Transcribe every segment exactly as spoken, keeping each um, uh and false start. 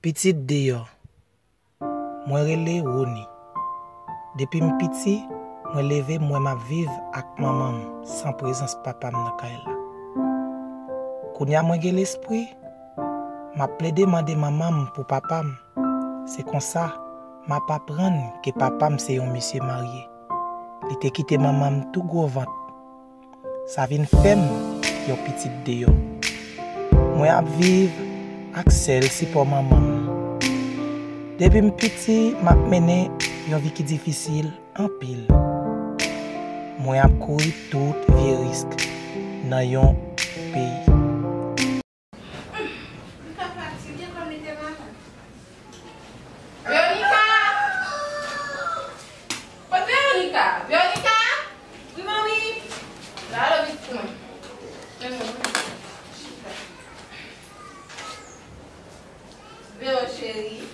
Pitit deyò. Mwen rele Rony. Depi m piti, mwen leve m wè m ap viv ak manman m san prezans papa m nan kay la. Kounye a mwen gen lespri, m ap plede mande manman m pou papa m. Se konsa, m ap aprann ke papa m se yon mesye marye. Li te kite manman m tou gwo vant. Sa vin fè m yon pitit deyò. Mwen ap viv ak sèl sipò manman m. Depi m piti, m ap mennen yon vi ki difisil anpil. Mwen ap kouri tout vye risk nan yon peyi. Li ka fatige kòm li te malad. Veronica! Kot Veronica? Veronica! Wi, manmi! La, la, vit pou mwen. Men mwen, mwen. Chita. Vero, cheri.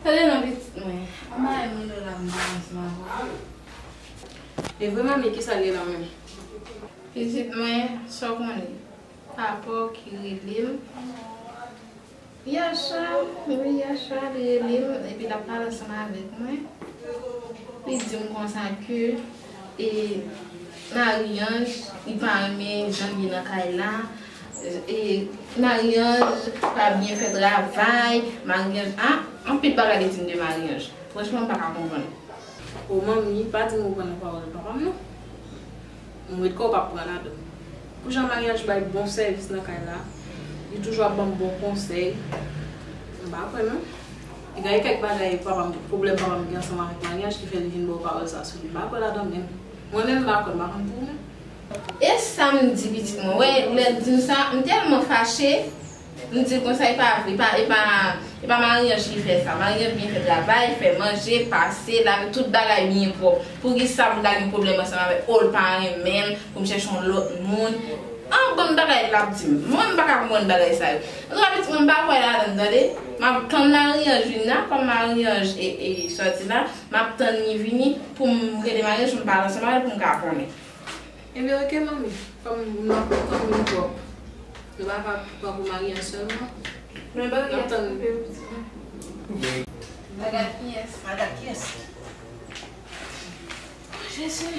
Tande non, pitit mwen. Anba e moun yo la m pa ansanm avè w. E vre, manmi, kisa l ye la menm? Pitit mwen, sa w konnen. Papa w ki rele m. Yèswa, wi, yèswa, li rele m, epi l ap pale ansanm avèk mwen. Li di m konsa ke, e, Marie-Ange, li pa renmen jan l ye nan kay la. E, Marie-Ange pa byen fè travay. Marie-Ange, a, anpil bagay li di m de Marie-Ange. Franchman, m pa ka konprann. O manmi, pa di m ou pran nan pawòl papa m non. M ret kwè ou p ap pran ladan l. Pou jan Marie-Ange bay bon sèvis nan kay la, li toujou ap ban m bon konsèy. M pa kwè non. Gen kèk bagay papa m, pwoblèm papa m gen ansanm avèk Marie-Ange ki fè li vin ba w pawòl sa sou li. M pa kwè ladan l menm. Mwen menm m pa kwè, m pa konn pou ou menm. E sa m di pitit mwen, wè, lè l di m sa, m tèlman fache. M di l konsa, e pa vre, e pa, e pa, e pa Marie-Ange ki fè sa. Marie-Ange byen fè travay, fè manje, pase, lave, tout bagay byen pwòp. Poukisa pou l ta gen pwoblèm ansanm avèk, o, l pa renmen m, pou m chèche yon lòt moun? An, bann bagay l ap di m. Mwen, m pa ka konprann bagay sa yo. Antouka, pitit mwen, m pa kwè ladan l, tande. M ap tann Marie-Ange vin la, kòm Marie-Ange e, e sòti la, m ap tann li vini pou m rele Marie-Ange, pou m pale ansanm avè l, pou m ka konnen. Ebyen, oke, manmi. Kòm nou ap tann moun twòp, nou pa ka pran pou Marie-Ange sèlman. Men bagay n ap tann. Bagay kiyès? Bagay kiyès? Jezi.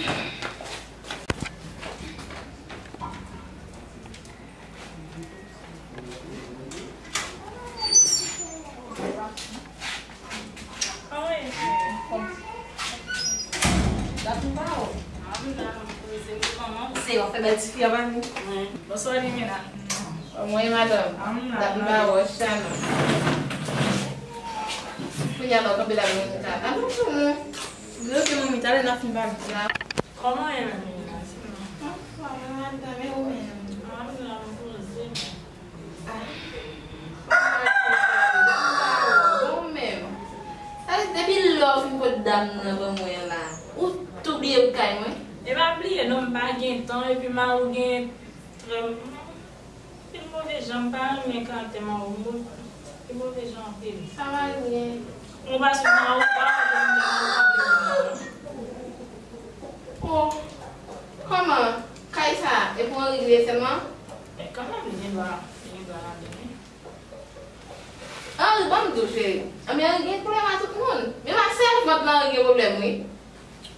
Se yo fè bèl ti fi a pa nou. Bonswa, Limena. Mwen, madanm. Dapli ba wòch sa non. Kounye a la, w kanpe la, Limena. Atann pou nou. Bloke manmi, talè n ap fin pale. Kòman w ye menm, Limena? Anfòm, madanm, e ou menm? Ah, m la, m poze. Ah. Bon menm. Sa vle di depi lè w fin pot dam nan ban mwen an la, ou tou bliye pou kay mwen? E pa bliye non, m pa gen tan, epi mari w gen trè, anpil move jan, m pa renmen karaktè mari w, li move jan anpil. Sa va byen. Ou pa sou mari w, pa renmen mari w, pa renmen mari w. Oh, kòman? Kay sa, e pou Henri li ye sèlman? E kanmenm, li gen dwa, li gen dwa ladan l, wi. Henri, ban m di w, cheri. Anben, Henri gen pwoblèm a tout moun. Menm ak sèvant lan, Henri gen pwoblèm, wi.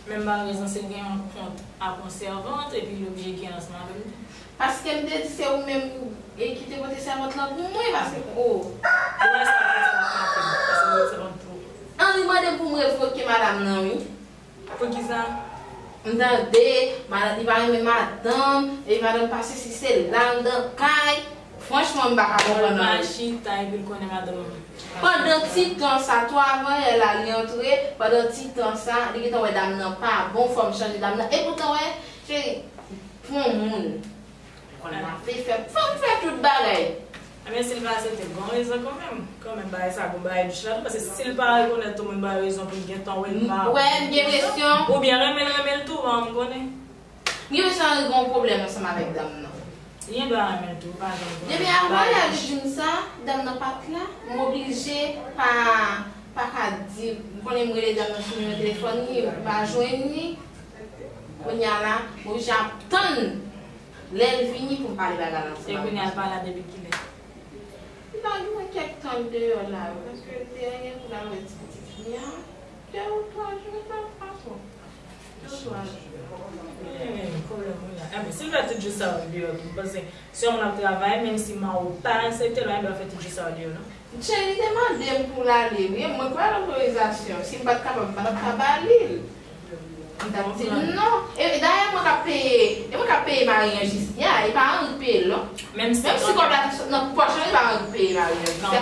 Men m pa rezon, se gen yon kont ak yon sèvant, epi li oblije gen ansanm avè m tou. Paske m te di se ou menm, e, ki te pote sèvant lan pou mwen, paske, oh. Ou wè sa, sa ap make m, paske m sèvant tou. Henri mande m pou m revoke madanm nan, wi. Poukisa? M tande, madanm, li pa renmen madanm, e madanm pa sesi, se la anndan kay. Franchman, m pa ka konprann anyen. L pa chita epi l konnen madanm. Pandan ti tan sa, twa avan yè la, li antre, pandan ti tan sa, li gentan wè dam nan pa bon, fò m chanje dam nan. Epoutan, wè, cheri, pou yon moun. Konnen m ap fè, fè, fò m fè tout bagay. Ebyen, si l pa aksepte, gon rezon kanmenm. Kanmenm, bagay sa, gon bagay douch ladan, paske si l pa rekonèt tou, moun ba rezon pou l gentan wè l pa. Wè, m gen enpresyon. Oubyen renmen l, renmen l tou, pa m konnen. M gen enpresyon Henri gon pwoblèm ansanm avèk dam nan. Li gen dwa renmen l tou, pa janm konnen. Depi avan yè li di m sa, dam nan pa t la, m oblije pa, pa ka di, m konnen m rele dam nan sou nimewo telefòn li, m pa jwenn li. Kounye a la, m oblije ap tann lè l vini pou m pale bagay la ansanm avè l. E kounye a l pa la depi kilè? Li pa gen kèk tan l deyò la, paske l te anyen pou l al wè ti pitit li a. De ou twa jou, sa pa twòp. De ou twa jou. Men, pwoblèm ou la. Enben, si l fè tout jou sa yo deyò, tou, m panse si yon moun ap travay, menm si manman w pa aksepte l, pa gen dwa fè tout jou sa yo deyò, non. Cheri te mande m pou l ale, wi. Mwen pran otorizasyon. Si m pa t kapab, m pa t ap ka ba li l. M t ap di l non. E dayè, mwen k ap peye, e mwen k ap peye mari an jis, ya, e pa Henry k peye l, non. Menm si kòb la sot nan pòch lan, e pa Henry k peye mari an jis, ya.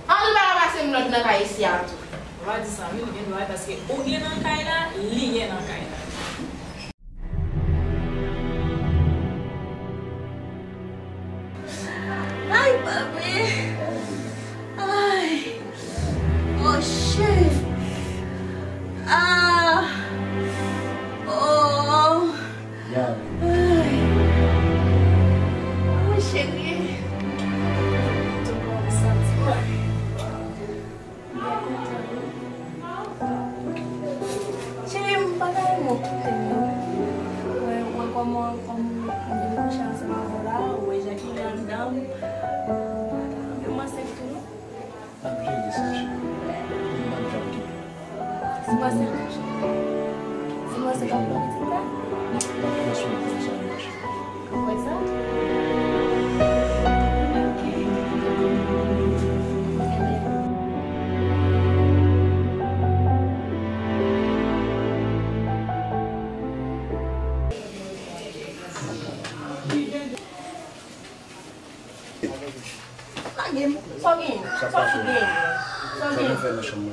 Henry pa ka pase m lòd nan kay isi a tou. Ou pa di sa, wi, li gen dwa, paske ou gen nan kay la, li gen nan kay la. Ay, papi. Ay. Oh, shit. Ah. Oh. Ay. Oh, cheri. Cheri, m pa ta renmen w kite m non. Wè, wè kòman, kòman m vin kouche ansanm avè w la, ou wè jan ki gen anndan m. M pa ta renmen m ansent tou non. N ap jere sa, cheri. M p ap janm kite w. Si m ansent tou, cheri. Si m ansent, w ap pran pitit la? N ap pran swen kò w sa, cheri. Ou kwè sa? Ok. Lage m. Sa w genyen? Sa w genyen? Sa w genyen?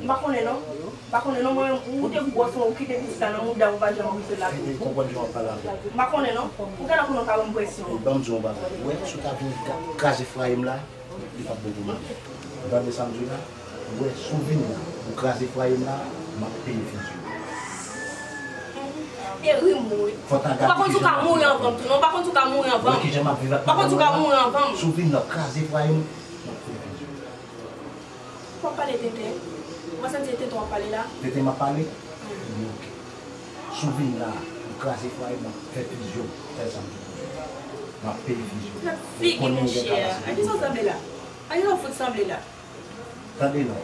M pa konnen non. M pa konnen non, mwen, ou te gwòs, ou kite pitit la nan mouda, ou pa janm okipe l la tou. Konprann jan w ap pale avè m. M pa konnen non. Ou genlè konnen w ka ban m presyon. Ban m di w yon bagay. Ou wè, si w ta vin ka-, kraze fwaye m la, li p ap bon pou mwen. Ou tande sa m di w la? Ou wè, si w vin la, ou kraze fwaye m la, m ap peye fizye w. Teri mouri. Ou pa konn si w ka mouri anvan m tou non. Ou pa konn si w ka mouri anvan m. Ou pa konn si w ka mouri anvan m. Si w vin la, w kraze fwaye m, m ap fè fizye w. W ap pale tenten? Mwen santi se tenten w ap pale la. Tenten m ap pale? Oke. Si w vin la, ou kraze fwaye m, m ap fè fizye w. Fè sa m di w. M ap peye fizye w. Figi monchè. A kisa w sanble la? A kisa w fout sanble la? Tande non,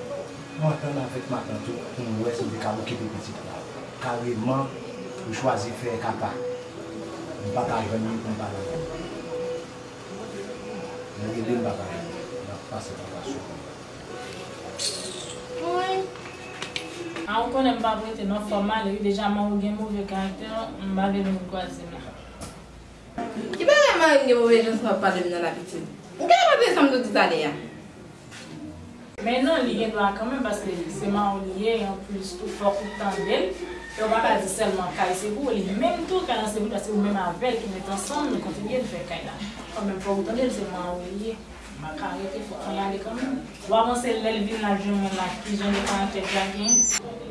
mwen antann avèk matant ou pou m wè si m te ka okipe pitit la. Kareman, ou chwazi fè kaka. M pa ka jwenn li pou m pale avè l. Mwen rele m pa ka jwenn li. M ap pase kaka sou ou. Woy. A, ou konnen m p ap rete non, fò m ale wi, deja manman w gen move karaktè, m pa vle nou kwaze m la. Ki bagay mari m gen move jan sa w ap pale m nan la pitit? M genlè pa tande sa m t ap di talè a. Men non, li gen dwa kanmenm, paske se manman w li ye, e anplis tou, fòk ou tande l. E w pa ka di sèlman kay se pou ou, li menm tou, kay lan se pou li, paske ou menm avè l ki met ansanm, nou kontribye n fè kay la. Kanmenm, fòk ou tande l, se manman w li ye. M pa ka rete, fòk mwen ale kanmenm. W a panse lè l vin la, l jwenn mwen la, kijan de karaktè l pral genyen?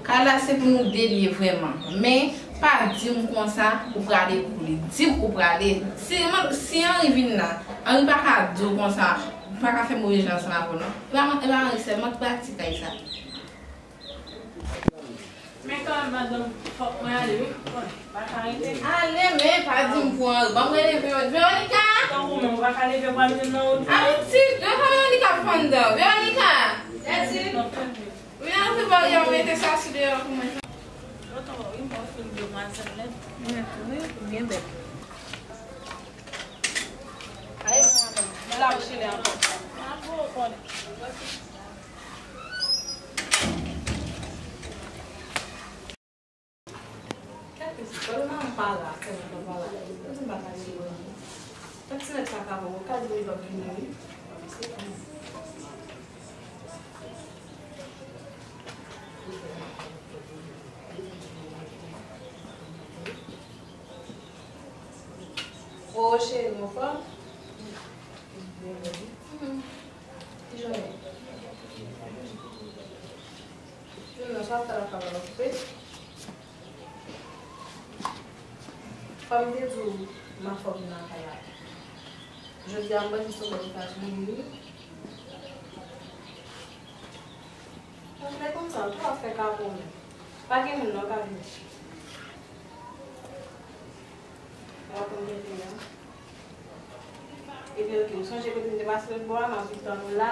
Kay la se pou nou de l ye vrèman. Men, pa di m konsa ou prale pou li. Di m ou prale. Si, si Henry vin la, Henry pa ka di w konsa, ou pa ka fè move jan ansanm avè w non. E pa, e pa Henry sèlman ki pati kay sa. Men kanmenm, madanm, fòk mwen ale, wi. Bon, pa ka rete. Ale, men pa di m pou Henry. Ban m rele Vero-, Veronica! Tankou mwen, ou pa ka leve pou al jwenn nan wout la? Abitit, lè sa Veronica ap fè anndan. Veronica! Abitit! Wi, antre bò, y a mete sa sou deyò pou mwen. Tonton, wi, mwen fin demwazèl nèt. Mwen tou, wi, ou byen bèl. Ay, mwen la, ou chile ankò. Mwen ap voye w konnen. Kèk pitit, pwoblèm an pa la, sèlman pa la. Ou di m pa ka di w. Tank ti nèg sa ka voye w, ou ka di w li p ap vini, wi. O, cheri, m anfòm. Ki jounen? Jounen an, sa w ap fè la, pa okipe. Kòm m te di w, m anfòm nan kay la. Jodi a, m panse se yon bèl okazyon, wi. Mwen vle konn sa, tou ap fè ka pou mwen. Pa gen moun nan ka vini. Mwen konn gen kliyan. Epi, oke, ou sonje kote m te pase lòt bò a, m ap vin tann ou la.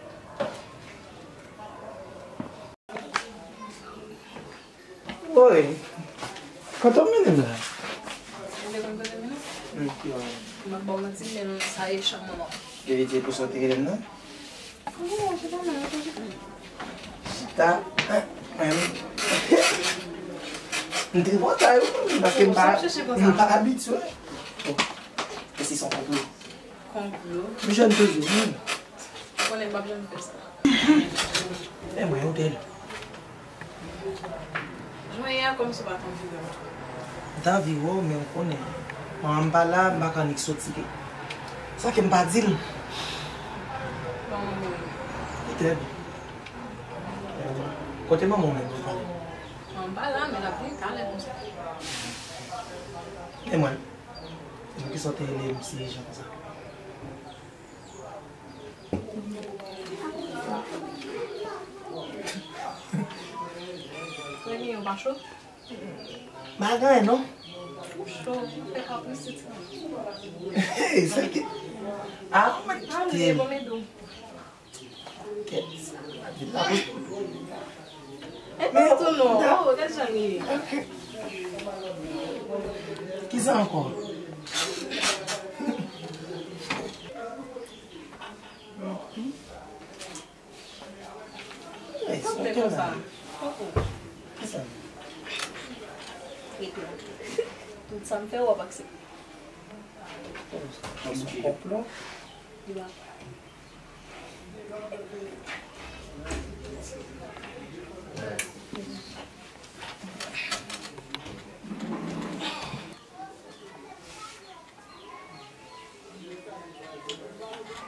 Woy, kote w mennen m la? Ou te konn kote m mennen? Hmm, ki wè? M ap ba w manti, men sa e chanm manman w. Verite pou sa w te rele m nan? Wi, chita la, chita la. Chita, eh, men, m tripotay, wi, paske m pa, m pa abitye. Bon, e si se yon konplo? Konplo? M jwenn toujou, wi. Ou konnen m p ap janm fè sa. E mwen, ou te la. Jan w ye a, kòmsi w pa t anvi wè m. M t anvi wè w, men w konnen, manman m pa la, m pa ka annik soti ke. Sa ke m pa di l. Manman w mouri. Li trè byen. Kote manman w menm, li pale? Manman m pa la, men l ap vin talè konsa. E mwen, e poukisa w te rele m si ijan konsa? Remi, ou pa cho? M pa gen anyen, non. Ou cho, ou fè kapris ti. Hey, sa ki. Ah, mwen. Ale, bon, men dou. Kèt. Vin la pou. E pa tou non. Oh, gad jan li ye. Kisa ankò? Ey, sa te konsa. Kisa? Tout sa m fè, w ap aksepte. Konplo. Li pa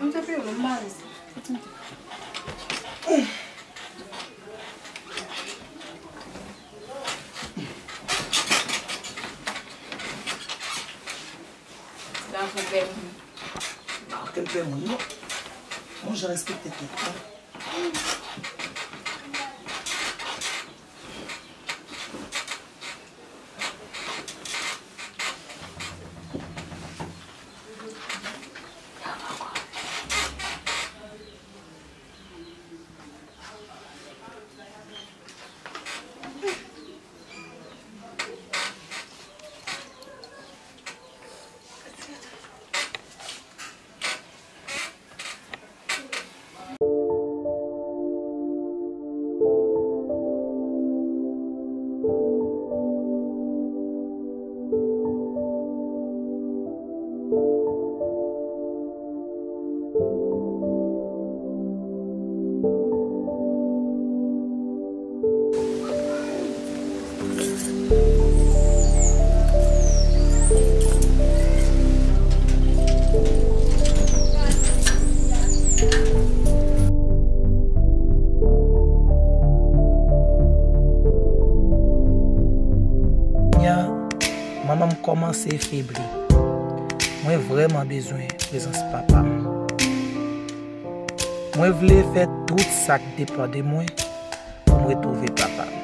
M te peye w, m pa resi. Gason pè moun. Pa ankenn pè moun, non. Bon jan respekte tèt mwen. Nya, manman m kòmanse febli. Mwen vrèman bezwen prezans papa m. Mwen vle fè tout sa k depann de mwen pou m retwouve papa m.